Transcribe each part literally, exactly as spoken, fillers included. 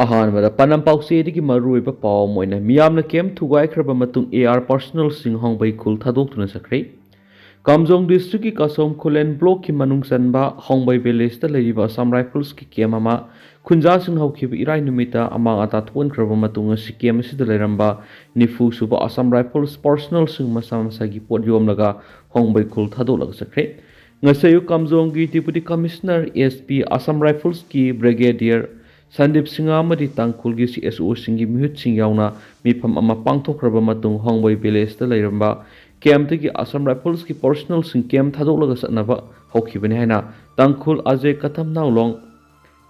ꯑꯍꯥꯟꯕꯗ ꯄꯥꯟꯗꯝ ꯄꯥꯎꯆꯦꯗꯒꯤ ꯃꯔꯨꯑꯣꯏꯕ ꯄꯥꯎ ꯑꯃ ꯑꯣꯏꯅ, ꯃꯤꯌꯥꯝꯅ ꯀꯦꯝ ꯊꯨꯒꯥꯏꯈ꯭ꯔꯕ ꯃꯇꯨꯡ AR personnelꯁꯤꯡ ꯍꯣꯡꯕꯩ ꯈꯨꯜ ꯊꯥꯗꯣꯛꯇꯨꯅ ꯆꯠꯈ꯭ꯔꯦ꯫ ꯀꯥꯝꯖꯣꯡ districtꯀꯤ ꯀꯁꯣꯝ ꯈꯨꯂꯦꯟ blockꯀꯤ ꯃꯅꯨꯡ ꯆꯟꯕ ꯍꯣꯡꯕꯩ villageꯇ ꯂꯩꯔꯤꯕ Assam Riflesꯀꯤ ꯀꯦꯝ ꯑꯃ ꯈꯨꯟꯖꯥꯁꯤꯡ ꯍꯧꯈꯤꯕ ꯏꯔꯥꯏ ꯅꯨꯃꯤꯠꯇ ꯑꯃꯥꯡ ꯑꯇꯥ ꯊꯣꯛꯍꯟꯈ꯭ꯔꯕ ꯃꯇꯨꯡ, ꯉꯁꯤ ꯀꯦꯝ ꯑꯁꯤꯗ ꯂꯩꯔꯝꯕ ꯅꯤꯐꯨ ꯁꯨꯕ Assam Rifles personnelꯁꯤꯡ ꯃꯁꯥ ꯃꯁꯥꯒꯤ ꯄꯣꯠ ꯌꯣꯝꯂꯒ ꯍꯣꯡꯕꯩ ꯈꯨꯜ ꯊꯥꯗꯣꯛꯂꯒ ꯆꯠꯈ꯭ꯔꯦ꯫ ꯉꯁꯤ ꯑꯌꯨꯛ ꯀꯥꯝꯖꯣꯡꯒꯤ Deputy Commissioner, SP, Assam Riflesꯀꯤ Brigadier Sandeep Singh ꯑꯃꯗꯤ ꯇꯥꯡꯈꯨꯜꯒꯤ CSOꯁꯤꯡꯒꯤ ꯃꯤꯍꯨꯠꯁꯤꯡ ꯌꯥꯎꯅ ꯃꯤꯐꯝ ꯑꯃ ꯄꯥꯡꯊꯣꯛꯈ꯭ꯔꯕ ꯃꯇꯨꯡ, ꯍꯣꯡꯕꯩ villageꯇ ꯂꯩꯔꯝꯕ ꯀꯦꯝꯞꯇꯒꯤ Assam Riflesꯀꯤ personnelꯁꯤꯡ ꯀꯦꯝꯞ ꯊꯥꯗꯣꯛꯂꯒ ꯆꯠꯅꯕ ꯍꯧꯈꯤꯕꯅꯤ ꯍꯥꯏꯅ ꯇꯥꯡꯈꯨꯜ ꯑꯖꯦ ꯀꯊꯝ ꯅꯥꯎꯂꯣꯡ,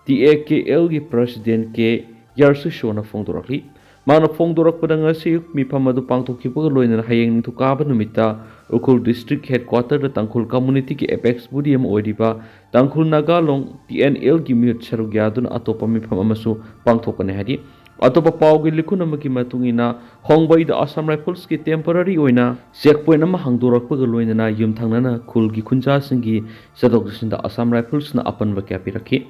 TAKLꯒꯤ President ꯀꯦ ꯌꯥꯔꯁꯤꯁꯣꯅ ꯐꯣꯡꯗꯣꯔꯛꯂꯤ꯫ ꯃꯥꯅ ꯐꯣꯡꯗꯣꯔꯛꯄꯗ, ꯉꯁꯤ ꯑꯌꯨꯛ ꯃꯤꯐꯝ ꯑꯗꯨ ꯄꯥꯡꯊꯣꯛꯈꯤꯕꯒ ꯂꯣꯏꯅꯅ ꯍꯌꯦꯡ ꯅꯤꯡꯊꯧꯀꯥꯕ ꯅꯨꯃꯤꯠꯇ ꯎꯈ꯭ꯔꯨꯜ district headquarterꯗ ꯇꯥꯡꯈꯨꯜ communityꯒꯤ apex body ꯑꯃ ꯑꯣꯏꯔꯤꯕ ꯇꯥꯡꯈꯨꯜ ꯅꯥꯒꯥ ꯂꯣꯡ, TNLꯒꯤ ꯃꯤꯍꯨꯠ ꯁꯔꯨꯛ ꯌꯥꯗꯨꯅ ꯑꯇꯣꯞꯄ ꯃꯤꯐꯝ ꯑꯃꯁꯨ ꯄꯥꯡꯊꯣꯛꯀꯅꯤ ꯍꯥꯏꯔꯤ꯫ ꯑꯇꯣꯞꯄ ꯄꯥꯎꯒꯤ ꯂꯤꯈꯨꯟ ꯑꯃꯒꯤ ꯃꯇꯨꯡ ꯏꯟꯅ, ꯍꯣꯡꯕꯩꯗ Assam Riflesꯀꯤ temporary ꯑꯣꯏꯅ check point ꯑꯃ ꯍꯥꯡꯗꯣꯔꯛꯄꯒ ꯂꯣꯏꯅꯅ ꯌꯨꯝꯊꯪꯅꯅ ꯈꯨꯜꯒꯤ ꯈꯨꯟꯖꯥꯁꯤꯡꯒꯤ ꯆꯠꯊꯣꯛ ꯆꯠꯁꯤꯟꯗ Assam Riflesꯅ ꯑꯄꯟꯕ ꯀꯌꯥ ꯄꯤꯔꯛꯈꯤ꯫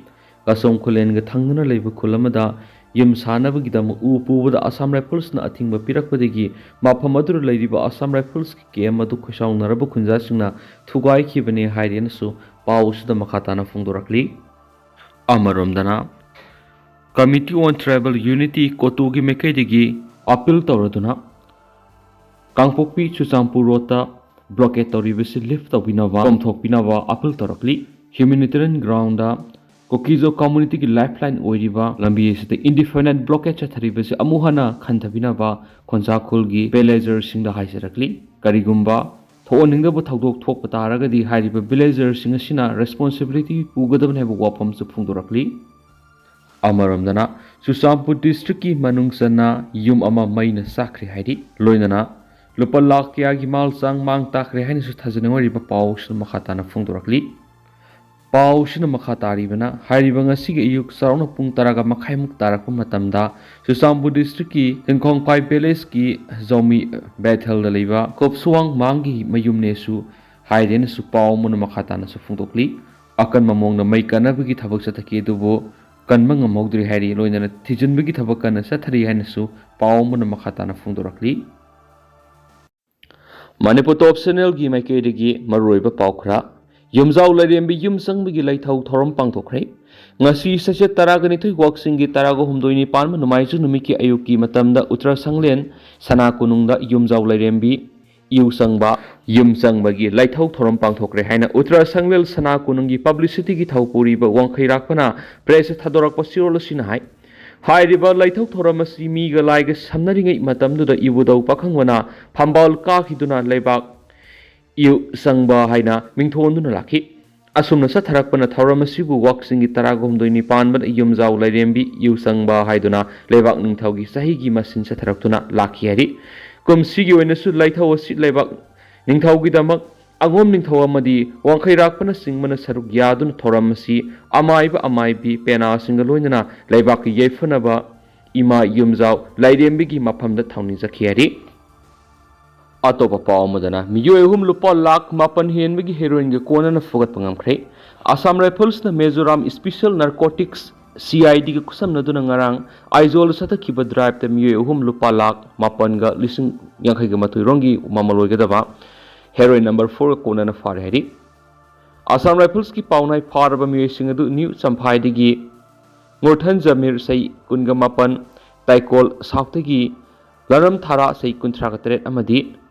ꯀꯁꯣꯝ ꯈꯨꯂꯦꯟꯒ ꯊꯪꯅꯅ ꯂꯩꯕ ꯈꯨꯜ ꯑꯃꯗ ꯌꯨꯝ ꯁꯥꯅꯕꯒꯤꯗꯃꯛ ꯎ ꯄꯨꯕꯗ Assam Riflesꯅ ꯑꯊꯤꯡꯕ ꯄꯤꯔꯛꯄꯗꯒꯤ ꯃꯐꯝ ꯑꯗꯨꯗ ꯂꯩꯔꯤꯕ Assam Riflesꯀꯤ ꯀꯦꯝ ꯑꯗꯨ ꯈꯣꯏꯁꯥꯎꯅꯔꯕ ꯈꯨꯟꯖꯥꯁꯤꯡꯅ ꯊꯨꯒꯥꯏꯈꯤꯕꯅꯤ ꯍꯥꯏꯔꯦꯅꯁꯨ ꯄꯥꯎ ꯑꯁꯤꯗ ꯃꯈꯥ ꯇꯥꯅ ꯐꯣꯡꯗꯣꯔꯛꯂꯤ꯫ ꯑꯃꯔꯣꯝꯗꯅ, Committee on Tribal Unity, ꯀꯣꯇꯨꯒꯤ ꯃꯥꯏꯀꯩꯗꯒꯤ appeal ꯇꯧꯔꯗꯨꯅ ꯀꯥꯡꯄꯣꯛꯄꯤ ꯆꯨꯔꯆꯥꯟꯄꯨꯔ roadꯇ blockade ꯇꯧꯔꯤꯕꯁꯤ lift ꯇꯧꯕꯤꯅꯕ, ꯀꯣꯝꯊꯣꯛꯄꯤꯅꯕ appeal ꯇꯧꯔꯛꯂꯤ꯫ Humanitarian groundꯗ ꯀꯨꯀꯤꯖꯣ communityꯒꯤ lifeline ꯑꯣꯏꯔꯤꯕ ꯂꯝꯕꯤ ꯑꯁꯤꯗ indefinite blockade ꯆꯠꯊꯔꯤꯕꯁꯤ ꯑꯃꯨꯛ ꯍꯟꯅ ꯈꯟꯊꯕꯤꯅꯕ ꯈꯣꯟꯖꯥꯈꯣꯜꯒꯤ villagerꯁꯤꯡꯗ ꯍꯥꯏꯖꯔꯛꯂꯤ꯫ ꯀꯔꯤꯒꯨꯝꯕ ꯊꯣꯛꯍꯟꯅꯤꯡꯗꯕ ꯊꯧꯗꯣꯛ ꯊꯣꯛꯄ ꯇꯥꯔꯒꯗꯤ ꯍꯥꯏꯔꯤꯕ villagerꯁꯤꯡ ꯑꯁꯤꯅ responsibility ꯄꯨꯒꯗꯕꯅꯤ ꯍꯥꯏꯕ ꯋꯥꯐꯝꯁꯨ ꯐꯣꯡꯗꯣꯔꯛꯂꯤ꯫ ꯑꯃꯔꯣꯝꯗꯅ, ꯆꯨꯔꯆꯥꯟꯄꯨꯔ districtꯀꯤ ꯃꯅꯨꯡ ꯆꯟꯅ ꯌꯨꯝ ꯑꯃ ꯃꯩꯅ ꯆꯥꯛꯈ꯭ꯔꯦ ꯍꯥꯏꯔꯤ꯫ ꯂꯣꯏꯅꯅ ꯂꯨꯄꯥ ꯂꯥꯈ ꯀꯌꯥꯒꯤ ꯃꯥꯜ ꯆꯥꯡ ꯃꯥꯡ ꯇꯥꯛꯈ꯭ꯔꯦ ꯍꯥꯏꯅꯁꯨ ꯊꯥꯖꯅꯤꯡꯉꯥꯏ ꯑꯣꯏꯔꯤꯕ ꯄꯥꯎꯁꯨ ꯃꯈꯥ ꯇꯥꯅ ꯐꯣꯡꯗꯣꯔꯛꯂꯤ꯫ ꯄꯥꯎꯁꯤꯅ ꯃꯈꯥ ꯇꯥꯔꯤꯕꯅ, ꯍꯥꯏꯔꯤꯕ ꯉꯁꯤꯒꯤ ꯑꯌꯨꯛ ꯆꯥꯎꯔꯥꯛꯅ ꯄꯨꯡ ꯇꯔꯥꯒ ꯃꯈꯥꯏꯃꯨꯛ ꯇꯥꯔꯛꯄ ꯃꯇꯝꯗ, ꯆꯨꯔꯆꯥꯟꯄꯨꯔ districtꯀꯤ ꯇꯤꯡꯈꯣꯡꯄꯥꯏ villageꯀꯤ ꯖꯧꯃꯤ ꯕꯦꯊꯦꯜꯗ ꯂꯩꯕ ꯀꯣꯞꯁꯨꯋꯥꯡ ꯃꯥꯡꯒꯤ ꯃꯌꯨꯝꯅꯦꯁꯨ ꯍꯥꯏꯔꯦꯅꯁꯨ ꯄꯥꯎ ꯑꯃꯅ ꯃꯈꯥ ꯇꯥꯅꯁꯨ ꯐꯣꯡꯗꯣꯛꯂꯤ꯫ ꯑꯀꯟꯕ ꯃꯑꯣꯡꯗ ꯃꯩ ꯀꯟꯅꯕꯒꯤ ꯊꯕꯛ ꯆꯠꯊꯈꯤ, ꯑꯗꯨꯕꯨ ꯀꯟꯕ ꯉꯝꯍꯧꯗ꯭ꯔꯤ ꯍꯥꯏꯔꯤ꯫ ꯂꯣꯏꯅꯅ ꯊꯤꯖꯤꯟꯕꯒꯤ ꯊꯕꯛ ꯀꯟꯅ ꯆꯠꯊꯔꯤ ꯍꯥꯏꯅꯁꯨ ꯄꯥꯎ ꯑꯃꯅ ꯃꯈꯥ ꯇꯥꯅ ꯐꯣꯡꯗꯣꯔꯛꯂꯤ꯫ ꯃꯅꯤꯄꯨꯔ ꯇꯣꯞ ꯆꯦꯅꯦꯜꯒꯤ ꯃꯥꯏꯀꯩꯗꯒꯤ ꯃꯔꯨꯑꯣꯏꯕ ꯄꯥꯎ ꯈꯔ꯫ ꯌꯨꯝꯖꯥꯎ ꯂꯥꯏꯔꯦꯝꯕꯤ ꯌꯨꯝ ꯆꯪꯕꯒꯤ ꯂꯩꯊꯧ ꯊꯧꯔꯝ ꯄꯥꯡꯊꯣꯛꯈ꯭ꯔꯦ꯫ ꯉꯁꯤ ꯆꯩꯆꯠ ꯇꯔꯥꯒ ꯅꯤꯊꯣꯏ, ꯋꯥꯛꯆꯤꯡꯒꯤ ꯇꯔꯥꯒ ꯍꯨꯝꯗꯣꯏꯅꯤ ꯄꯥꯟꯕ ꯅꯣꯡꯃꯥꯏꯖꯤꯡ ꯅꯨꯃꯤꯠꯀꯤ ꯑꯌꯨꯛꯀꯤ ꯃꯇꯝꯗ ꯎꯇꯔ ꯁꯪꯂꯦꯟ ꯁꯅꯥ ꯀꯣꯅꯨꯡꯗ ꯌꯨꯝꯖꯥꯎ ꯂꯥꯏꯔꯦꯝꯕꯤ ꯏꯌꯨ ꯆꯪꯕ, ꯌꯨꯝ ꯆꯪꯕꯒꯤ ꯂꯥꯏꯊꯧ ꯊꯧꯔꯝ ꯄꯥꯡꯊꯣꯛꯈ꯭ꯔꯦ ꯍꯥꯏꯅ ꯎꯇꯔ ꯁꯪꯂꯦꯜ ꯁꯅꯥ ꯀꯣꯅꯨꯡꯒꯤ ꯄꯕ꯭ꯂꯤꯁꯤꯇꯤꯒꯤ ꯊꯧꯄꯨꯔꯤꯕ ꯋꯥꯡꯈꯩꯔꯥꯛꯄꯅ ꯄ꯭ꯔꯦꯁꯇ ꯊꯥꯗꯣꯔꯛꯄ ꯆꯦꯔꯣꯜ ꯑꯁꯤꯅ ꯍꯥꯏ꯫ ꯍꯥꯏꯔꯤꯕ ꯂꯥꯏꯊꯧ ꯊꯧꯔꯝ ꯑꯁꯤ ꯃꯤꯒ ꯂꯥꯏꯒ ꯁꯝꯅꯔꯤꯉꯩ ꯃꯇꯝꯗꯨꯗ ꯏꯕꯨꯙꯧ ꯄꯥꯈꯪꯕꯅ ꯐꯝꯕꯥꯜ ꯀꯥꯈꯤꯗꯨꯅ ꯂꯩꯕꯥꯛ ꯏꯌꯨ ꯆꯪꯕ ꯍꯥꯏꯅ ꯃꯤꯡꯊꯣꯟꯗꯨꯅ ꯂꯥꯛꯈꯤ꯫ ꯑꯁꯨꯝꯅ ꯆꯠꯊꯔꯛꯄꯅ ꯊꯧꯔꯝ ꯑꯁꯤꯕꯨ ꯋꯥꯛꯆꯤꯡꯒꯤ ꯇꯔꯥꯒ ꯍꯨꯝꯗꯣꯏꯅꯤ ꯄꯥꯟꯕꯗ ꯌꯨꯝꯖꯥꯎ ꯂꯥꯏꯔꯦꯝꯕꯤ ꯏꯌꯨ ꯆꯪꯕ ꯍꯥꯏꯗꯨꯅ ꯂꯩꯕꯥꯛ ꯅꯤꯡꯊꯧꯒꯤ ꯆꯍꯤꯒꯤ ꯃꯁꯤꯡ ꯆꯠꯊꯔꯛꯇꯨꯅ ꯂꯥꯛꯈꯤ ꯍꯥꯏꯔꯤ꯫ ꯀꯨꯝꯁꯤꯒꯤ ꯑꯣꯏꯅꯁꯨ ꯂꯥꯏꯊꯧ ꯑꯁꯤ ꯂꯩꯕꯥꯛ ꯅꯤꯡꯊꯧꯒꯤꯗꯃꯛ ꯑꯉꯣꯝ ꯅꯤꯡꯊꯧ ꯑꯃꯗꯤ ꯋꯥꯡꯈꯩꯔꯥꯛꯄꯅꯆꯤꯡꯕꯅ ꯁꯔꯨꯛ ꯌꯥꯗꯨꯅ ꯊꯧꯔꯝ ꯑꯁꯤ ꯑꯃꯥꯏꯕ ꯑꯃꯥꯏꯕꯤ ꯄꯦꯅꯥꯁꯤꯡꯒ ꯂꯣꯏꯅꯅ ꯂꯩꯕꯥꯛꯀꯤ ꯌꯥꯏꯐꯅꯕ ꯏꯃꯥ ꯌꯨꯝꯖꯥꯎ ꯂꯥꯏꯔꯦꯝꯕꯤꯒꯤ ꯃꯐꯝꯗ ꯊꯧꯅꯤꯖꯈꯤ ꯍꯥꯏꯔꯤ꯫ ꯑꯇꯣꯞꯄ ꯄꯥꯎ ꯑꯃꯗꯅ ꯃꯤꯑꯣꯏ ꯑꯍꯨꯝ ꯂꯨꯄꯥ ꯂꯥꯈ ꯃꯥꯄꯟ ꯍꯦꯟꯕꯒꯤ ꯍꯦꯔꯣꯏꯟꯒ ꯀꯣꯟꯅꯅ ꯐꯨꯒꯠꯄ ꯉꯝꯈ꯭ꯔꯦ꯫ ꯑꯁꯥꯝ ꯔꯥꯏꯐꯜꯁꯅ Mizoram special narcotics, C I ꯗꯤꯒ ꯈꯨꯠꯁꯝꯅꯗꯨꯅ ꯉꯔꯥꯡ ꯑꯥꯏꯖꯣꯜꯗ ꯆꯠꯊꯈꯤꯕ ꯗ꯭ꯔꯥꯏꯚꯇ ꯃꯤꯑꯣꯏ ꯑꯍꯨꯝ ꯂꯨꯄꯥ ꯂꯥꯈ ꯃꯥꯄꯟꯒ ꯂꯤꯁꯤꯡ ꯌꯥꯡꯈꯩꯒ ꯃꯥꯊꯣꯏ ꯔꯣꯝꯒꯤ ꯃꯃꯜ ꯑꯣꯏꯒꯗꯕ ꯍꯦꯔꯣꯏꯟ ꯅꯝꯕꯔ ꯐꯣꯔꯒ ꯀꯣꯟꯅꯅ ꯐꯥꯔꯦ ꯍꯥꯏꯔꯤ꯫ ꯑꯁꯥꯝ ꯔꯥꯏꯐꯜꯁꯀꯤ ꯄꯥꯎꯅꯥꯏ ꯐꯥꯔꯕ ꯃꯤꯑꯣꯏꯁꯤꯡ ꯑꯗꯨ ꯅ꯭ꯌꯨ ꯆꯝꯐꯥꯏꯗꯒꯤ ꯃꯨꯔꯊꯟ ꯖꯃꯤꯔ ꯆꯍꯤ ꯀꯨꯟꯒ ꯃꯥꯄꯟ, ꯇꯥꯏꯀꯣꯜ ꯁꯥꯎꯠꯇꯒꯤ ꯂꯔꯝ ꯊꯥꯔꯥ ꯆꯍꯤ ꯀꯨꯟꯊ꯭ꯔꯥꯒ ꯇꯔꯦꯠ ꯑꯃꯗꯤ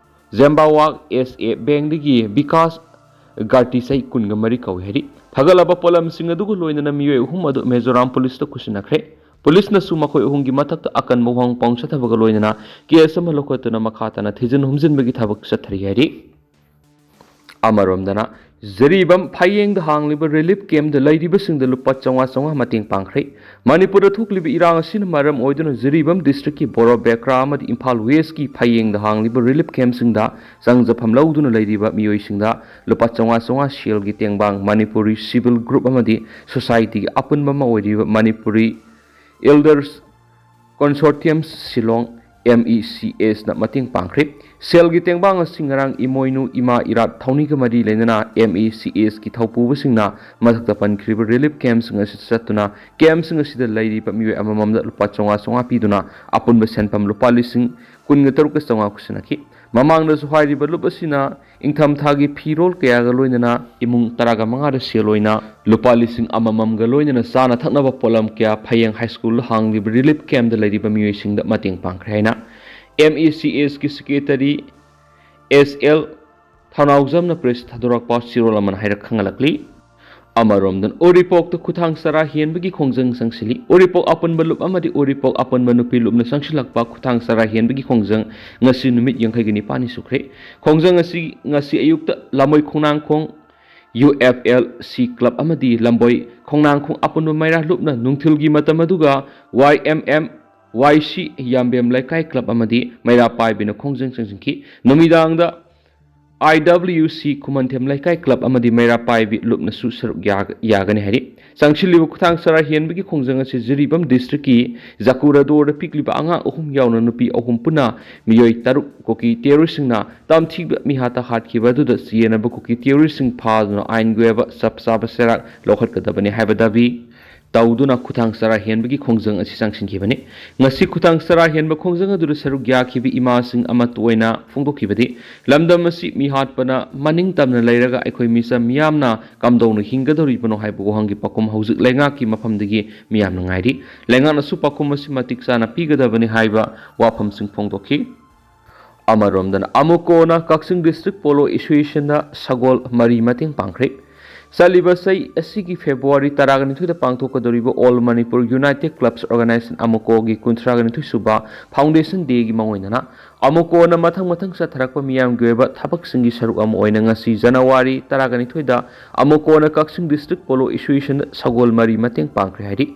ꯖꯦꯝꯕꯥꯋꯥꯛ ꯑꯦꯁ ꯑꯦ ꯕꯦꯡꯗꯒꯤ ꯕꯤꯀꯥꯁ ꯒꯥꯔꯇꯤ ꯆꯍꯤ ꯀꯨꯟꯒ ꯃꯔꯤ ꯀꯧꯏ ꯍꯥꯏꯔꯤ꯫ ꯐꯒꯠꯂꯕ ꯄꯣꯠꯂꯝꯁꯤꯡ ꯑꯗꯨꯒ ꯂꯣꯏꯅꯅ ꯃꯤꯑꯣꯏ ꯑꯍꯨꯝ ꯑꯗꯨ ꯃꯤꯖꯣꯔꯥꯝ ꯄꯨꯂꯤꯁꯇ ꯈꯨꯠꯁꯤꯟꯅꯈ꯭ꯔꯦ꯫ ꯄꯨꯂꯤꯁꯅꯁꯨ ꯃꯈꯣꯏ ꯑꯍꯨꯝꯒꯤ ꯃꯊꯛꯇ ꯑꯀꯟꯕ ꯋꯥꯍꯪ ꯄꯥꯎ ꯆꯠꯊꯕꯒ ꯂꯣꯏꯅꯅ ꯀꯦꯁ ꯑꯃ ꯂꯧꯈꯠꯇꯨꯅ ꯃꯈꯥ ꯇꯥꯅ ꯊꯤꯖꯤꯟ ꯍꯨꯝꯖꯤꯟꯕꯒꯤ ꯊꯕꯛ ꯆꯠꯊꯔꯤ ꯍꯥꯏꯔꯤ꯫ ꯑꯃꯔꯣꯝꯗꯅ, ꯖꯤꯔꯤꯕꯥꯝ ꯐꯌꯦꯡꯗ ꯍꯥꯡꯂꯤꯕ ꯔꯤꯂꯤꯐ ꯀꯦꯝꯞꯇ ꯂꯩꯔꯤꯕꯁꯤꯡꯗ ꯂꯨꯄꯥ ꯆꯥꯝꯃꯉꯥ ꯆꯥꯝꯃꯉꯥ ꯃꯇꯦꯡ ꯄꯥꯡꯈ꯭ꯔꯦ꯫ ꯃꯅꯤꯄꯨꯔꯗ ꯊꯣꯛꯂꯤꯕ ꯏꯔꯥꯡ ꯑꯁꯤꯅ ꯃꯔꯝ ꯑꯣꯏꯗꯨꯅ ꯖꯤꯔꯤꯕꯥꯝ ꯗꯤꯁꯇ꯭ꯔꯤꯛꯀꯤ ꯕꯣꯔꯣ ꯕꯦꯀ꯭ꯔꯥ ꯑꯃꯗꯤ ꯏꯝꯐꯥꯜ ꯋꯦꯁꯀꯤ ꯐꯌꯦꯡꯗ ꯍꯥꯡꯂꯤꯕ ꯔꯤꯂꯤꯐ ꯀꯦꯝꯞꯁꯤꯡꯗ ꯆꯪꯖꯐꯝ ꯂꯧꯗꯨꯅ ꯂꯩꯔꯤꯕ ꯃꯤꯑꯣꯏꯁꯤꯡꯗ ꯂꯨꯄꯥ ꯆꯥꯝꯃꯉꯥ ꯆꯥꯝꯃꯉꯥ ꯁꯦꯜꯒꯤ ꯇꯦꯡꯕꯥꯡ ꯃꯅꯤꯄꯨꯔꯤ ꯁꯤꯚꯤꯜ ꯒ꯭ꯔꯨꯞ ꯑꯃꯗꯤ ꯁꯣꯁꯥꯏꯇꯤꯒꯤ ꯑꯄꯨꯟꯕ ꯑꯃ ꯑꯣꯏꯔꯤꯕ Manipuri elders ꯀꯣꯟꯁꯣꯔꯇꯤꯌꯝ Shillong M E ꯁꯤ ꯑꯦꯁꯅ ꯃꯇꯦꯡ ꯄꯥꯡꯈ꯭ꯔꯦ꯫ ꯁꯦꯜꯒꯤ ꯇꯦꯡꯕꯥꯡ ꯑꯁꯤ ꯉꯔꯥꯡ ꯏꯃꯣꯏꯅꯨ ꯏꯃꯥ ꯏꯔꯥꯠ ꯊꯧꯅꯤꯒ ꯃꯔꯤ ꯂꯩꯅꯅ ꯑꯦꯝ ꯏ ꯁꯤ ꯑꯦꯁꯀꯤ ꯊꯧꯄꯨꯕꯁꯤꯡꯅ ꯃꯊꯛꯇ ꯄꯟꯈ꯭ꯔꯤꯕ ꯔꯤꯂꯤꯐ ꯀꯦꯝꯞꯁꯤꯡ ꯑꯁꯤꯗ ꯆꯠꯇꯨꯅ ꯀꯦꯝꯞꯁꯤꯡ ꯑꯁꯤꯗ ꯂꯩꯔꯤꯕ ꯃꯤꯑꯣꯏ ꯑꯃꯃꯝꯗ ꯂꯨꯄꯥ ꯆꯥꯝꯃꯉꯥ ꯆꯥꯝꯃꯉꯥ ꯄꯤꯗꯨꯅ ꯑꯄꯨꯟꯕ ꯁꯦꯟꯐꯝ ꯂꯨꯄꯥ ꯂꯤꯁꯤꯡ ꯀꯨꯟꯒ ꯇꯔꯨꯛꯀ ꯆꯥꯝꯃꯉꯥ ꯈꯨꯠꯁꯤꯟꯅꯈꯤ꯫ ꯃꯃꯥꯡꯗꯁꯨ ꯍꯥꯏꯔꯤꯕ ꯂꯨꯞ ꯑꯁꯤꯅ ꯏꯪꯊꯝꯊꯥꯒꯤ ꯐꯤꯔꯣꯜ ꯀꯌꯥꯒ ꯂꯣꯏꯅꯅ ꯏꯃꯨꯡ ꯇꯔꯥꯒ ꯃꯉꯥꯗ ꯁꯦꯜ ꯑꯣꯏꯅ ꯂꯨꯄꯥ ꯂꯤꯁꯤꯡ ꯑꯃꯃꯝꯒ ꯂꯣꯏꯅꯅ ꯆꯥꯅ ꯊꯛꯅꯕ ꯄꯣꯠꯂꯝ ꯀꯌꯥ ꯐꯌꯦꯡ ꯍꯥꯏ ꯁ꯭ꯀꯨꯜꯗ ꯍꯥꯡꯂꯤꯕ ꯔꯤꯂꯤꯐ ꯀꯦꯝꯞꯇ ꯂꯩꯔꯤꯕ ꯃꯤꯑꯣꯏꯁꯤꯡꯗ ꯃꯇꯦꯡ ꯄꯥꯡꯈ꯭ꯔꯦ ꯍꯥꯏꯅ ꯑꯦꯝ ꯏ ꯁꯤ ꯑꯦꯁꯀꯤ ꯁꯦꯀ꯭ꯔꯦꯇꯔꯤ ꯑꯦꯁ ꯑꯦꯜ ꯊꯧꯅꯥꯎꯖꯝꯅ ꯄ꯭ꯔꯦꯁ ꯊꯥꯗꯣꯔꯛꯄ ꯆꯦꯔꯣꯜ ꯑꯃꯅ ꯍꯥꯏꯔꯛ ꯈꯪꯍꯜꯂꯛꯂꯤ꯫ ꯑꯃꯔꯣꯝꯗ ꯎꯔꯤꯄꯣꯛꯇ ꯈꯨꯊꯥꯡ ꯆꯔꯥ ꯍꯦꯟꯕꯒꯤ ꯈꯣꯡꯖꯪ ꯆꯪꯁꯤꯜꯂꯤ꯫ ꯎꯔꯤꯄꯣꯛ ꯑꯄꯨꯟꯕ ꯂꯨꯞ ꯑꯃꯗꯤ ꯎꯔꯤꯄꯣꯛ ꯑꯄꯨꯟꯕ ꯅꯨꯄꯤ ꯂꯨꯞꯅ ꯆꯪꯁꯤꯜꯂꯛꯄ ꯈꯨꯊꯥꯡ ꯆꯔꯥ ꯍꯦꯟꯕꯒꯤ ꯈꯣꯡꯖꯪ ꯉꯁꯤ ꯅꯨꯃꯤꯠ ꯌꯥꯡꯈꯩꯒ ꯅꯤꯄꯥꯜꯅꯤ ꯁꯨꯈ꯭ꯔꯦ꯫ ꯈꯣꯡꯖꯪ ꯑꯁꯤ ꯉꯁꯤ ꯑꯌꯨꯛꯇ Lamboi Khongnangkhong U F L C club ꯑꯃꯗꯤ ꯂꯝꯕꯣꯏ ꯈꯣꯡꯅꯥꯡꯈꯣꯡ ꯑꯄꯨꯟꯕ ꯃꯩꯔꯥ ꯂꯨꯞꯅ ꯅꯨꯡꯊꯤꯜꯒꯤ ꯃꯇꯝ ꯑꯗꯨꯒ ꯋꯥꯏ ꯑꯦꯝ ꯑꯦꯝ ꯋꯥꯏ ꯁꯤ ꯌꯥꯝꯕꯦꯝ ꯂꯩꯀꯥꯏ ꯀ꯭ꯂꯕ ꯑꯃꯗꯤ ꯃꯩꯔꯥ ꯄꯥꯏꯕꯤꯅ ꯈꯣꯡꯖꯪ ꯆꯪꯁꯤꯟꯈꯤ꯫ ꯅꯨꯃꯤꯗꯥꯡꯗ ꯑꯥꯏ ꯗꯕ꯭ꯂꯤꯎ ꯁꯤ ꯈꯨꯃꯟꯊꯦꯝ ꯂꯩꯀꯥꯏ ꯀ꯭ꯂꯕ ꯑꯃꯗꯤ ꯃꯩꯔꯥ ꯄꯥꯏꯕꯤ ꯂꯨꯞꯅꯁꯨ ꯁꯔꯨꯛ ꯌꯥꯒ-, ꯌꯥꯒꯅꯤ ꯍꯥꯏꯔꯤ꯫ ꯆꯪꯁꯤꯜꯂꯤꯕ ꯈꯨꯊꯥꯡ ꯆꯔꯥ ꯍꯦꯟꯕꯒꯤ ꯈꯣꯡꯖꯪ ꯑꯁꯤ ꯖꯤꯔꯤꯕꯥꯝ ꯗꯤꯁꯇ꯭ꯔꯤꯛꯀꯤ ꯖꯀꯨꯔꯥꯗꯣꯔꯗ ꯄꯤꯛꯂꯤꯕ ꯑꯉꯥꯡ ꯑꯍꯨꯝ ꯌꯥꯎꯅ ꯅꯨꯄꯤ ꯑꯍꯨꯝ ꯄꯨꯟꯅ ꯃꯤꯑꯣꯏ ꯇꯔꯨꯛ ꯀꯨꯀꯤ ꯇꯦꯔꯣꯔꯤꯁꯁꯤꯡꯅ ꯇꯝꯊꯤꯕ ꯃꯤꯍꯥꯠꯇ ꯍꯥꯠꯈꯤꯕ ꯑꯗꯨꯗ ꯆꯦꯟꯅꯕ ꯀꯨꯀꯤ ꯇꯦꯔꯣꯔꯤꯁꯁꯤꯡ ꯐꯥꯗꯨꯅ ꯑꯥꯏꯟꯒꯤ ꯑꯣꯏꯕ ꯆꯞ ꯆꯥꯕ ꯆꯩꯔꯥꯛ ꯂꯧꯈꯠꯀꯗꯕꯅꯤ ꯍꯥꯏꯕ ꯗꯥꯕꯤ ꯇꯧꯗꯨꯅ ꯈꯨꯊꯥꯡ ꯆꯔꯥ ꯍꯦꯟꯕꯒꯤ ꯈꯣꯡꯖꯪ ꯑꯁꯤ ꯆꯪꯁꯤꯟꯈꯤꯕꯅꯤ꯫ ꯉꯁꯤ ꯈꯨꯊꯥꯡ ꯆꯔꯥ ꯍꯦꯟꯕ ꯈꯣꯡꯖꯪ ꯑꯗꯨꯗ ꯁꯔꯨꯛ ꯌꯥꯈꯤꯕ ꯏꯃꯥꯁꯤꯡ ꯑꯃꯠꯇ ꯑꯣꯏꯅ ꯐꯣꯡꯗꯣꯛꯈꯤꯕꯗꯤ, ꯂꯝꯗꯝ ꯑꯁꯤ ꯃꯤꯍꯥꯠꯄꯅ ꯃꯅꯤꯡ ꯇꯝꯅ ꯂꯩꯔꯒ ꯑꯩꯈꯣꯏ ꯃꯤꯆꯝ ꯃꯤꯌꯥꯝꯅ ꯀꯝꯗꯧꯅ ꯍꯤꯡꯒꯗꯧꯔꯤꯕꯅꯣ ꯍꯥꯏꯕ ꯋꯥꯍꯪꯒꯤ ꯄꯥꯎꯈꯨꯝ ꯍꯧꯖꯤꯛ ꯂꯩꯉꯥꯛꯀꯤ ꯃꯐꯝꯗꯒꯤ ꯃꯤꯌꯥꯝꯅ ꯉꯥꯏꯔꯤ꯫ ꯂꯩꯉꯥꯛꯅꯁꯨ ꯄꯥꯎꯈꯨꯝ ꯑꯁꯤ ꯃꯇꯤꯛ ꯆꯥꯅ ꯄꯤꯒꯗꯕꯅꯤ ꯍꯥꯏꯕ ꯋꯥꯐꯝꯁꯤꯡ ꯐꯣꯡꯗꯣꯛꯈꯤ꯫ ꯑꯃꯔꯣꯝꯗꯅ ꯑꯃꯨꯀꯣꯅ ꯀꯛꯆꯤꯡ ꯗꯤꯁꯇ꯭ꯔꯤꯛ ꯄꯣꯂꯣ ꯑꯦꯁꯣꯁꯤꯌꯦꯁꯟꯗ ꯁꯒꯣꯜ ꯃꯔꯤ ꯃꯇꯦꯡ ꯄꯥꯡꯈ꯭ꯔꯦ꯫ ꯆꯠꯂꯤꯕ ꯆꯍꯤ ꯑꯁꯤꯒꯤ ꯐꯦꯕ꯭ꯔꯨꯋꯥꯔꯤ ꯇꯔꯥꯒ ꯅꯤꯊꯣꯏꯗ ꯄꯥꯡꯊꯣꯛꯀꯗꯧꯔꯤꯕ ꯑꯣꯜ ꯃꯅꯤꯄꯨꯔ ꯌꯨꯅꯥꯏꯇꯦꯗ ꯀ꯭ꯂꯕꯁ ꯑꯣꯔꯒꯅꯥꯏꯖꯦꯁꯟ ꯑꯃꯨꯀꯣꯒꯤ ꯀꯨꯟꯊ꯭ꯔꯥꯒ ꯅꯤꯊꯣꯏ ꯁꯨꯕ ꯐꯥꯎꯟꯗꯦꯁꯟ ꯗꯦꯒꯤ ꯃꯥꯡꯑꯣꯏꯅꯅ ꯑꯃꯨꯀꯣꯅ ꯃꯊꯪ ꯃꯊꯪ ꯆꯠꯊꯔꯛꯄ ꯃꯤꯌꯥꯝꯒꯤ ꯑꯣꯏꯕ ꯊꯕꯛꯁꯤꯡꯒꯤ ꯁꯔꯨꯛ ꯑꯃ ꯑꯣꯏꯅ ꯉꯁꯤ ꯖꯅꯋꯥꯔꯤ ꯇꯔꯥꯒ ꯅꯤꯊꯣꯏꯗ ꯑꯃꯨꯀꯣꯅ ꯀꯛꯆꯤꯡ ꯗꯤꯁꯇ꯭ꯔꯤꯛ ꯄꯣꯂꯣ ꯑꯦꯁꯣꯁꯤꯌꯦꯁꯟꯗ ꯁꯒꯣꯜ ꯃꯔꯤ ꯃꯇꯦꯡ ꯄꯥꯡꯈ꯭ꯔꯦ ꯍꯥꯏꯔꯤ꯫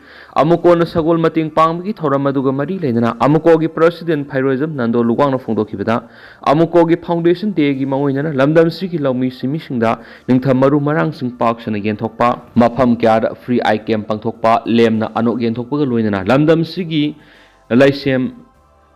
ꯑꯃꯨꯀꯣꯅ ꯁꯒꯣꯜ ꯃꯇꯦꯡ ꯄꯥꯡꯕꯒꯤ ꯊꯧꯔꯝ ꯑꯗꯨꯒ ꯃꯔꯤ ꯂꯩꯅꯅ ꯑꯃꯨꯀꯣꯒꯤ ꯄ꯭ꯔꯁꯤꯗꯦꯟ ꯐꯩꯔꯣꯏꯖꯝ ꯅꯟꯗꯣ ꯂꯨꯋꯥꯡꯅ ꯐꯣꯡꯗꯣꯛꯈꯤꯕꯗ, ꯑꯃꯨꯀꯣꯒꯤ ꯐꯥꯎꯟꯗꯦꯁꯟ ꯗꯦꯒꯤ ꯃꯥꯡꯑꯣꯏꯅꯅ ꯂꯝꯗꯝꯁꯤꯒꯤ ꯂꯧꯃꯤ ꯁꯤꯟꯃꯤꯁꯤꯡꯗ ꯅꯤꯡꯊꯝ ꯃꯔꯨ ꯃꯔꯥꯡꯁꯤꯡ ꯄꯥꯛ ꯁꯟꯅ ꯌꯦꯟꯊꯣꯛꯄ, ꯃꯐꯝ ꯀꯌꯥꯗ ꯐ꯭ꯔꯤ ꯑꯥꯏ ꯀꯦꯝ ꯄꯥꯡꯊꯣꯛꯄ, ꯂꯦꯝꯅ ꯑꯅꯣꯛ ꯌꯦꯟꯊꯣꯛꯄꯒ ꯂꯣꯏꯅꯅ ꯂꯝꯗꯝꯁꯤꯒꯤ ꯂꯩꯁꯦꯝ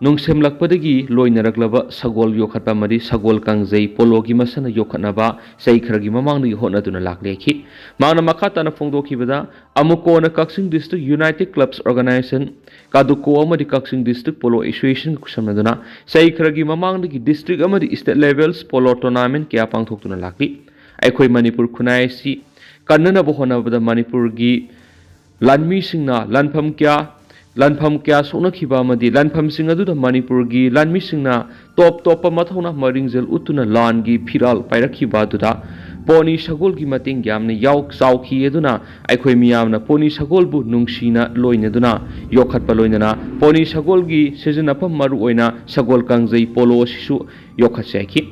ꯅꯨꯡꯁꯦꯝꯂꯛꯄꯗꯒꯤ ꯂꯣꯏꯅꯔꯛꯂꯕ ꯁꯒꯣꯜ ꯌꯣꯛꯈꯠꯄ ꯑꯃꯗꯤ ꯁꯒꯣꯜ ꯀꯥꯡꯖꯩ ꯄꯣꯂꯣꯒꯤ ꯃꯁꯥꯟꯅ ꯌꯣꯛꯈꯠꯅꯕ ꯆꯍꯤ ꯈꯔꯒꯤ ꯃꯃꯥꯡꯗꯒꯤ ꯍꯣꯠꯅꯗꯨꯅ ꯂꯥꯛꯂꯦ ꯍꯥꯏꯈꯤ꯫ ꯃꯍꯥꯛꯅ ꯃꯈꯥ ꯇꯥꯅ ꯐꯣꯡꯗꯣꯛꯈꯤꯕꯗ, ꯑꯃꯨꯛ ꯀꯣꯟꯅ ꯀꯛꯆꯤꯡ District United Clubs Organisation, ꯀꯥꯗꯨꯀꯣ ꯑꯃꯗꯤ ꯀꯛꯆꯤꯡ District Polo Association ꯈꯨꯠꯁꯝꯅꯗꯨꯅ ꯆꯍꯤ ꯈꯔꯒꯤ ꯃꯃꯥꯡꯗꯒꯤ district ꯑꯃꯗꯤ state levels polo tournament ꯀꯌꯥ ꯄꯥꯡꯊꯣꯛꯇꯨꯅ ꯂꯥꯛꯂꯤ꯫ ꯑꯩꯈꯣꯏ ꯃꯅꯤꯄꯨꯔ ꯈꯨꯟꯅꯥꯏ ꯑꯁꯤ ꯀꯟꯅꯅꯕ ꯍꯣꯠꯅꯕꯗ ꯃꯅꯤꯄꯨꯔꯒꯤ ꯂꯥꯟꯃꯤꯁꯤꯡꯅ ꯂꯥꯟꯐꯝ ꯀꯌꯥ, ꯂꯥꯟꯐꯝ ꯀꯌꯥ ꯁꯣꯛꯅꯈꯤꯕ ꯑꯃꯗꯤ ꯂꯥꯟꯐꯝꯁꯤꯡ ꯑꯗꯨꯗ ꯃꯅꯤꯄꯨꯔꯒꯤ ꯂꯥꯟꯃꯤꯁꯤꯡꯅ ꯇꯣꯞ ꯇꯣꯞꯄ ꯃꯊꯧꯅꯥ ꯃꯔꯤꯡꯖꯦꯜ ꯎꯠꯇꯨꯅ ꯂꯥꯟꯒꯤ ꯐꯤꯔꯥꯜ ꯄꯥꯏꯔꯛꯈꯤꯕ ꯑꯗꯨꯗ ꯄꯣꯅꯤ ꯁꯒꯣꯜꯒꯤ ꯃꯇꯦꯡ ꯌꯥꯝꯅ ꯌꯥꯎ-, ꯆꯥꯎꯈꯤ꯫ ꯑꯗꯨꯅ ꯑꯩꯈꯣꯏ ꯃꯤꯌꯥꯝꯅ ꯄꯣꯅꯤ ꯁꯒꯣꯜꯕꯨ ꯅꯨꯡꯁꯤꯅ ꯂꯣꯏꯅꯗꯨꯅ ꯌꯣꯛꯈꯠꯄ ꯂꯣꯏꯅꯅ ꯄꯣꯅꯤ ꯁꯒꯣꯜꯒꯤ ꯁꯤꯖꯤꯟꯅꯐꯝ ꯃꯔꯨꯑꯣꯏꯅ ꯁꯒꯣꯜ ꯀꯥꯡꯖꯩ ꯄꯣꯂꯣ ꯑꯁꯤꯁꯨ ꯌꯣꯛꯈꯠꯆꯈꯤ꯫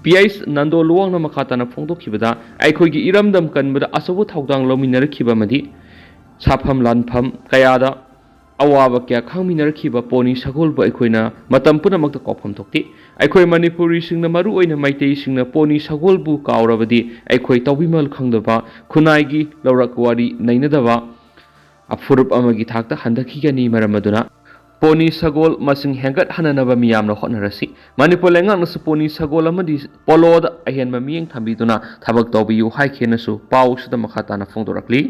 ꯄꯤ ꯑꯩꯆ ꯅꯟꯗꯣ ꯂꯨꯋꯥꯡꯅ ꯃꯈꯥ ꯇꯥꯅ ꯐꯣꯡꯗꯣꯛꯈꯤꯕꯗ, ꯑꯩꯈꯣꯏꯒꯤ ꯏꯔꯝꯗꯝ ꯀꯟꯕꯗ ꯑꯆꯧꯕ ꯊꯧꯗꯥꯡ ꯂꯧꯃꯤꯟꯅꯔꯛꯈꯤꯕ ꯑꯃꯗꯤ ꯁꯥꯐꯝ ꯂꯥꯟꯐꯝ ꯀꯌꯥꯗ ꯑꯋꯥꯕ ꯀꯌꯥ ꯈꯥꯡꯃꯤꯟꯅꯔꯛꯈꯤꯕ ꯄꯣꯅꯤ ꯁꯒꯣꯜꯕꯨ ꯑꯩꯈꯣꯏꯅ ꯃꯇꯝ ꯄꯨꯝꯅꯃꯛꯇ ꯀꯥꯎꯐꯝ ꯊꯣꯛꯇꯦ꯫ ꯑꯩꯈꯣꯏ ꯃꯅꯤꯄꯨꯔꯤꯁꯤꯡꯅ, ꯃꯔꯨꯑꯣꯏꯅ ꯃꯩꯇꯩꯁꯤꯡꯅ ꯄꯣꯅꯤ ꯁꯒꯣꯜꯕꯨ ꯀꯥꯎꯔꯕꯗꯤ ꯑꯩꯈꯣꯏ ꯇꯧꯕꯤꯃꯜ ꯈꯪꯗꯕ, ꯈꯨꯟꯅꯥꯏꯒꯤ ꯂꯧꯔꯛ ꯋꯥꯔꯤ ꯅꯩꯅꯗꯕ ꯐꯨꯔꯨꯞ ꯑꯃꯒꯤ ꯊꯥꯛꯇ ꯍꯟꯊꯈꯤꯒꯅꯤ꯫ ꯃꯔꯝ ꯑꯗꯨꯅ ꯄꯣꯅꯤ ꯁꯒꯣꯜ ꯃꯁꯤꯡ ꯍꯦꯟꯒꯠꯍꯟꯅꯅꯕ ꯃꯤꯌꯥꯝꯅ ꯍꯣꯠꯅꯔꯁꯤ꯫ ꯃꯅꯤꯄꯨꯔ ꯂꯩꯉꯥꯛꯅꯁꯨ ꯄꯣꯅꯤ ꯁꯒꯣꯜ ꯑꯃꯗꯤ ꯄꯣꯂꯣꯗ ꯑꯍꯦꯟꯕ ꯃꯤꯠꯌꯦꯡ ꯊꯝꯕꯤꯗꯨꯅ ꯊꯕꯛ ꯇꯧꯕꯤꯌꯨ ꯍꯥꯏꯈꯤꯅꯁꯨ ꯄꯥꯎꯁꯤꯗ ꯃꯈꯥ ꯇꯥꯅ ꯐꯣꯡꯗꯣꯔꯛꯂꯤ꯫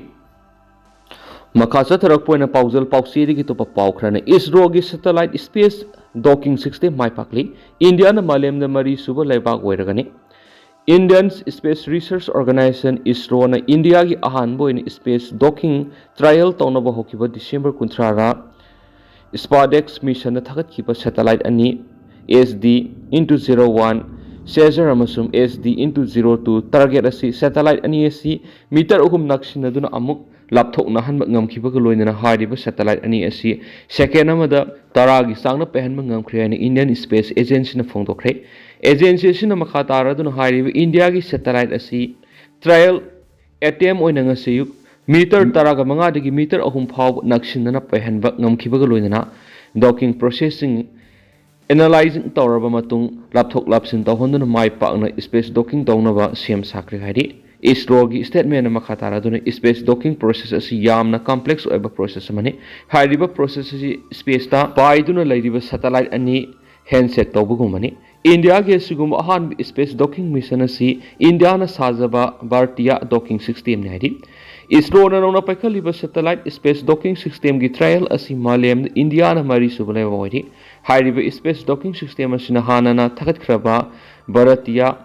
ꯃꯈꯥ ꯆꯠꯊꯔꯛꯄ ꯑꯣꯏꯅ ꯄꯥꯎꯖꯦꯜ ꯄꯥꯎꯆꯦꯗꯒꯤ ꯑꯇꯣꯞꯄ ꯄꯥꯎ ꯈꯔꯅ, ꯏꯁꯔꯣꯒꯤ satellite space docking sixty ꯃꯥꯏ ꯄꯥꯛꯂꯤ꯫ ꯏꯟꯗꯤꯌꯥꯅ ꯃꯥꯂꯦꯝꯗ ꯃꯔꯤ ꯁꯨꯕ ꯂꯩꯕꯥꯛ ꯑꯣꯏꯔꯒꯅꯤ꯫ Indian Space Research Organisation, ꯏꯁꯔꯣꯅ ꯏꯟꯗꯤꯌꯥꯒꯤ ꯑꯍꯥꯟꯕ ꯑꯣꯏꯅ space docking trial ꯇꯧꯅꯕ ꯍꯧꯈꯤꯕ ꯗꯤꯁꯦꯝꯕꯔ ꯀꯨꯟꯊ꯭ꯔꯥꯗ ꯁ꯭ꯄꯥꯗꯦꯛꯁ ꯃꯤꯁꯟꯗ ꯊꯥꯒꯠꯈꯤꯕ satellite ꯑꯅꯤ, S D into zero one Caesar ꯑꯃꯁꯨꯡ S D into zero two Target ꯑꯁꯤ, satellite ꯑꯅꯤ ꯑꯁꯤ ꯃꯤꯇꯔ ꯑꯍꯨꯝ ꯅꯛꯁꯤꯟꯅꯗꯨꯅ ꯑꯃꯨꯛ ꯂꯥꯞꯊꯣꯛꯅꯍꯟꯕ ꯉꯝꯈꯤꯕꯒ ꯂꯣꯏꯅꯅ ꯍꯥꯏꯔꯤꯕ satellite ꯑꯅꯤ ꯑꯁꯤ second ꯑꯃꯗ ꯇꯔꯥꯒꯤ ꯆꯥꯡꯗ ꯄꯥꯏꯍꯟꯕ ꯉꯝꯈ꯭ꯔꯦ ꯍꯥꯏꯅ Indian Space Agencyꯅ ꯐꯣꯡꯗꯣꯛꯈ꯭ꯔꯦ꯫ Agency ꯑꯁꯤꯅ ꯃꯈꯥ ꯇꯥꯔꯗꯨꯅ ꯍꯥꯏꯔꯤꯕ ꯏꯟꯗꯤꯌꯥꯒꯤ satellite ꯑꯁꯤ trial attempt ꯑꯣꯏꯅ ꯉꯁꯤ ꯑꯌꯨꯛ ꯃꯤꯇꯔ ꯇꯔꯥꯒ ꯃꯉꯥꯗꯒꯤ ꯃꯤꯇꯔ ꯑꯍꯨꯝ ꯐꯥꯎꯕ ꯅꯛꯁꯤꯟꯅꯅ ꯄꯥꯏꯍꯟꯕ ꯉꯝꯈꯤꯕꯒ ꯂꯣꯏꯅꯅ docking processing analyzing ꯇꯧꯔꯕ ꯃꯇꯨꯡ ꯂꯥꯞꯊꯣꯛ ꯂꯥꯞꯁꯤꯟ ꯇꯧꯍꯟꯗꯨꯅ ꯃꯥꯏ ꯄꯥꯛꯅ space docking ꯇꯧꯅꯕ ꯁꯦꯝ ꯁꯥꯈ꯭ꯔꯦ ꯍꯥꯏꯔꯤ꯫ ꯏꯁꯔꯣꯒꯤ ꯁ꯭ꯇꯦꯠꯃꯦꯟꯅ ꯃꯈꯥ ꯇꯥꯔꯗꯨꯅ, ꯁ꯭ꯄꯦꯁ ꯗꯣꯀꯤꯡ ꯄ꯭ꯔꯣꯁꯦꯁ ꯑꯁꯤ ꯌꯥꯝꯅ ꯀꯝꯄ꯭ꯂꯦꯛꯁ ꯑꯣꯏꯕ ꯄ꯭ꯔꯣꯁꯦꯁ ꯑꯃꯅꯤ꯫ ꯍꯥꯏꯔꯤꯕ ꯄ꯭ꯔꯣꯁꯦꯁ ꯑꯁꯤ ꯁ꯭ꯄꯦꯁꯇ ꯄꯥꯏꯗꯨꯅ ꯂꯩꯔꯤꯕ ꯁꯦꯇꯦꯂꯥꯏꯠ ꯑꯅꯤ ꯍꯦꯟꯁꯦꯠ ꯇꯧꯕꯒꯨꯝꯕꯅꯤ꯫ ꯏꯟꯗꯤꯌꯥꯒꯤ ꯑꯁꯤꯒꯨꯝꯕ ꯑꯍꯥꯟꯕ ꯁ꯭ꯄꯦꯁ ꯗꯣꯀꯤꯡ ꯃꯤꯁꯟ ꯑꯁꯤ ꯏꯟꯗꯤꯌꯥꯅ ꯁꯥꯖꯕ ꯚꯥꯔꯇꯤꯌꯥ ꯗꯣꯀꯤꯡ ꯁꯤꯁꯇꯦꯝꯅꯤ ꯍꯥꯏꯔꯤ꯫ ꯏꯁꯔꯣꯅ ꯅꯧꯅ ꯄꯥꯏꯈꯠꯂꯤꯕ ꯁꯦꯇꯦꯂꯥꯏꯠ ꯁ꯭ꯄꯦꯁ ꯗꯣꯀꯤꯡ ꯁꯤꯁꯇꯦꯝꯒꯤ ꯇ꯭ꯔꯥꯌꯦꯜ ꯑꯁꯤ ꯃꯥꯂꯦꯝꯗ ꯏꯟꯗꯤꯌꯥꯅ ꯃꯔꯤꯁꯨꯕ ꯂꯩꯕꯥꯛ ꯑꯣꯏꯔꯤ꯫ ꯍꯥꯏꯔꯤꯕ ꯁ꯭ꯄꯦꯁ ꯗꯣꯀꯤꯡ ꯁꯤꯁꯇꯦꯝ ꯑꯁꯤꯅ ꯍꯥꯟꯅꯅ ꯊꯥꯒꯠꯈ꯭ꯔꯕ ꯚꯥꯔꯇꯤꯌꯥ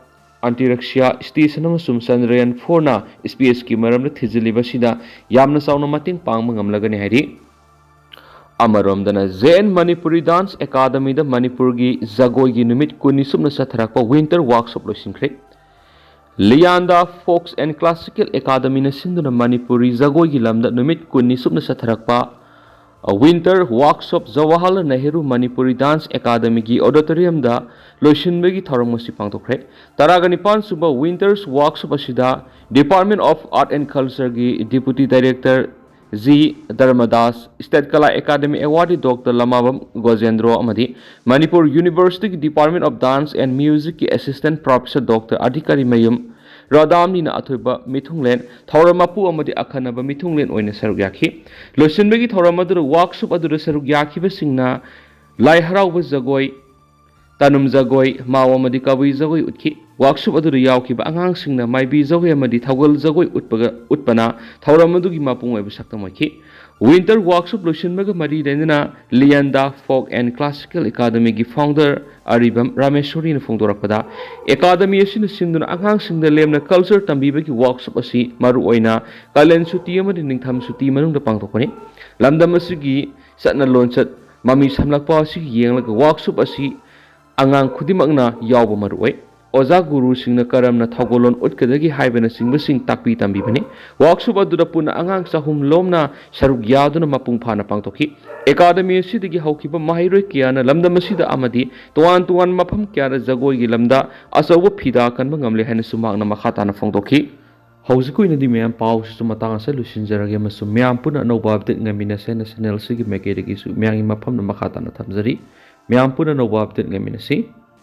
ꯑꯟꯇꯤꯔꯛꯁꯤꯌꯥ ꯁ꯭ꯇꯦꯁꯟ ꯑꯃꯁꯨꯡ ꯆꯟꯗ꯭ꯔꯌꯥꯟ ꯐꯣꯔꯅ ꯁ꯭ꯄꯦꯁꯀꯤ ꯃꯔꯝꯗ ꯊꯤꯖꯤꯜꯂꯤꯕ ꯑꯁꯤꯗ ꯌꯥꯝꯅ ꯆꯥꯎꯅ ꯃꯇꯦꯡ ꯄꯥꯡꯕ ꯉꯝꯂꯒꯅꯤ ꯍꯥꯏꯔꯤ꯫ ꯑꯃꯔꯣꯝꯗꯅ, ꯖꯦ ꯑꯦꯟ ꯃꯅꯤꯄꯨꯔꯤ ꯗꯥꯟꯁ ꯑꯦꯀꯥꯗꯃꯤꯗ ꯃꯅꯤꯄꯨꯔꯒꯤ ꯖꯒꯣꯏꯒꯤ ꯅꯨꯃꯤꯠ ꯀꯨꯟꯅꯤ ꯁꯨꯞꯅ ꯆꯠꯊꯔꯛꯄ ꯋꯤꯟꯇꯔ ꯋꯥꯔꯛꯁꯣꯞ ꯂꯣꯏꯁꯤꯟꯈ꯭ꯔꯦ꯫ ꯂꯤꯌꯥꯟꯗꯥ ꯐꯣꯛꯁ ꯑꯦꯟ ꯀ꯭ꯂꯥꯁꯤꯀꯦꯜ ꯑꯦꯀꯥꯗꯃꯤꯅ ꯁꯤꯟꯗꯨꯅ ꯃꯅꯤꯄꯨꯔꯤ ꯖꯒꯣꯏꯒꯤ ꯂꯝꯗ ꯅꯨꯃꯤꯠ ꯀꯨꯟꯅꯤ ꯁꯨꯞꯅ ꯆꯠꯊꯔꯛꯄ winter workshop Jawaharlal Nehru Manipuri dance ꯑꯦꯀꯥꯗꯃꯤꯒꯤ ꯑꯣꯗꯤꯇꯣꯔꯤꯌꯝꯗ ꯂꯣꯏꯁꯤꯟꯕꯒꯤ ꯊꯧꯔꯝ ꯑꯁꯤ ꯄꯥꯡꯊꯣꯛꯈ꯭ꯔꯦ꯫ ꯇꯔꯥꯒ ꯅꯤꯄꯥꯟ ꯁꯨꯕ ꯋꯤꯟꯇꯔꯁ ꯋꯥꯔꯛꯁꯣꯞ ꯑꯁꯤꯗ Department of Art and Cultureꯒꯤ deputy director G Dharmadas, state Kala academy awardee doctor Lamabam Gojendro ꯑꯃꯗꯤ ꯃꯅꯤꯄꯨꯔ ꯌꯨꯅꯤꯚꯔꯁꯤꯇꯤꯒꯤ Department of Dance and Musicꯀꯤ assistant professor doctor Adhikari Mayum ꯔꯥꯗꯥꯝꯅꯤꯅ ꯑꯊꯣꯏꯕ ꯃꯤꯊꯨꯡꯂꯦꯟ, ꯊꯧꯔꯝ ꯃꯄꯨ ꯑꯃꯗꯤ ꯑꯈꯟꯅꯕ ꯃꯤꯊꯨꯡꯂꯦꯟ ꯑꯣꯏꯅ ꯁꯔꯨꯛ ꯌꯥꯈꯤ꯫ ꯂꯣꯏꯁꯤꯟꯕꯒꯤ ꯊꯧꯔꯝ ꯑꯗꯨꯗ ꯋꯥꯔꯛꯁꯣꯞ ꯑꯗꯨꯗ ꯁꯔꯨꯛ ꯌꯥꯈꯤꯕꯁꯤꯡꯅ ꯂꯥꯏ ꯍꯔꯥꯎꯕ ꯖꯒꯣꯏ, ꯇꯥꯅꯨꯝ ꯖꯒꯣꯏ, ꯃꯥꯎ ꯑꯃꯗꯤ ꯀꯕꯨꯏ ꯖꯒꯣꯏ ꯎꯠꯈꯤ꯫ ꯋꯥꯔꯛꯁꯣꯞ ꯑꯗꯨꯗ ꯌꯥꯎꯈꯤꯕ ꯑꯉꯥꯡꯁꯤꯡꯅ ꯃꯥꯏꯕꯤ ꯖꯒꯣꯏ ꯑꯃꯗꯤ ꯊꯧꯒꯜ ꯖꯒꯣꯏ ꯎꯠꯄꯒ, ꯎꯠꯄꯅ ꯊꯧꯔꯝ ꯑꯗꯨꯒꯤ ꯃꯄꯨꯡ ꯑꯣꯏꯕ ꯁꯛꯇꯝ ꯑꯣꯏꯈꯤ꯫ ꯋꯤꯟꯇꯔ ꯋꯥꯔꯛꯁꯣꯞ ꯂꯣꯏꯁꯤꯟꯕꯒ ꯃꯔꯤ ꯂꯩꯅꯅ ꯂꯤꯌꯟꯗꯥ ꯐꯣꯛ ꯑꯦꯟ ꯀ꯭ꯂꯥꯁꯤꯀꯦꯜ ꯑꯦꯀꯥꯗꯃꯤꯒꯤ ꯐꯥꯎꯟꯗꯔ ꯑꯔꯤꯕꯝ ꯔꯥꯃꯦꯁꯣꯔꯤꯅ ꯐꯣꯡꯗꯣꯔꯛꯄꯗ, ꯑꯦꯀꯥꯗꯃꯤ ꯑꯁꯤꯅ ꯁꯤꯟꯗꯨꯅ ꯑꯉꯥꯡꯁꯤꯡꯗ ꯂꯦꯝꯅ ꯀꯜꯆꯔ ꯇꯝꯕꯤꯕꯒꯤ ꯋꯥꯔꯛꯁꯣꯞ ꯑꯁꯤ ꯃꯔꯨꯑꯣꯏꯅ ꯀꯥꯂꯦꯟ ꯁꯨꯇꯤ ꯑꯃꯗꯤ ꯅꯤꯡꯊꯝ ꯁꯨꯇꯤ ꯃꯅꯨꯡꯗ ꯄꯥꯡꯊꯣꯛꯄꯅꯤ꯫ ꯂꯝꯗꯝ ꯑꯁꯤꯒꯤ ꯆꯠꯅ ꯂꯣꯟꯆꯠ ꯃꯃꯤ ꯁꯥꯝꯂꯛꯄ ꯑꯁꯤ ꯌꯦꯡꯂꯒ ꯋꯥꯔꯛꯁꯣꯞ ꯑꯁꯤ ꯑꯉꯥꯡ ꯈꯨꯗꯤꯡꯃꯛꯅ ꯌꯥꯎꯕ ꯃꯔꯨ ꯑꯣꯏ꯫ ꯑꯣꯖꯥ ꯒꯨꯔꯨꯁꯤꯡꯅ ꯀꯔꯝꯅ ꯊꯧꯒꯜꯂꯣꯟ ꯎꯠꯀꯗꯒꯦ ꯍꯥꯏꯕꯅꯆꯤꯡꯕꯁꯤꯡ ꯇꯥꯛꯄꯤ ꯇꯝꯕꯤꯕꯅꯤ꯫ ꯋꯥꯔꯛꯁꯣꯞ ꯑꯗꯨꯗ ꯄꯨꯟꯅ ꯑꯉꯥꯡ ꯆꯍꯨꯝ ꯂꯣꯝꯅ ꯁꯔꯨꯛ ꯌꯥꯗꯨꯅ ꯃꯄꯨꯡ ꯐꯥꯅ ꯄꯥꯡꯊꯣꯛꯈꯤ꯫ ꯑꯦꯀꯥꯗꯃꯤ ꯑꯁꯤꯗꯒꯤ ꯍꯧꯈꯤꯕ ꯃꯍꯩꯔꯣꯏ ꯀꯌꯥꯅ ꯂꯝꯗꯝ ꯑꯁꯤꯗ ꯑꯃꯗꯤ ꯇꯣꯉꯥꯟ ꯇꯣꯉꯥꯟꯕ ꯃꯐꯝ ꯀꯌꯥꯗ ꯖꯒꯣꯏꯒꯤ ꯂꯝꯗ ꯑꯆꯧꯕ ꯐꯤꯗꯥ ꯀꯟꯕ ꯉꯝꯂꯦ ꯍꯥꯏꯅꯁꯨ ꯃꯍꯥꯛꯅ ꯃꯈꯥ ꯇꯥꯅ ꯐꯣꯡꯗꯣꯛꯈꯤ꯫ ꯍꯧꯖꯤꯛꯀꯤ ꯑꯣꯏꯅꯗꯤ ꯃꯌꯥꯝ ꯄꯥꯎꯁꯤꯁꯨ ꯃꯇꯥꯡ ꯑꯁꯤꯗ ꯂꯣꯏꯁꯤꯟꯖꯔꯒꯦ ꯑꯃꯁꯨꯡ ꯃꯌꯥꯝ ꯄꯨꯟꯅ ꯑꯅꯧꯕ ꯑꯞꯗꯦꯠ ꯉꯥꯏꯃꯤꯟꯅꯁꯦ ꯍꯥꯏꯅ ꯆꯦꯅꯦꯜ ꯑꯁꯤꯒꯤ ꯃꯥꯏꯀꯩꯗꯒꯤꯁꯨ ꯃꯌꯥꯝꯒꯤ ꯃꯐꯝꯗ ꯃꯈꯥ ꯇꯥꯅ ꯊꯝꯖꯔꯤ꯫ ꯃꯌꯥꯝ ꯄꯨꯟꯅ ꯑꯅꯧꯕ ꯑꯞꯗꯦꯠ ꯉꯥꯏꯃꯤꯟꯅꯁꯤ꯫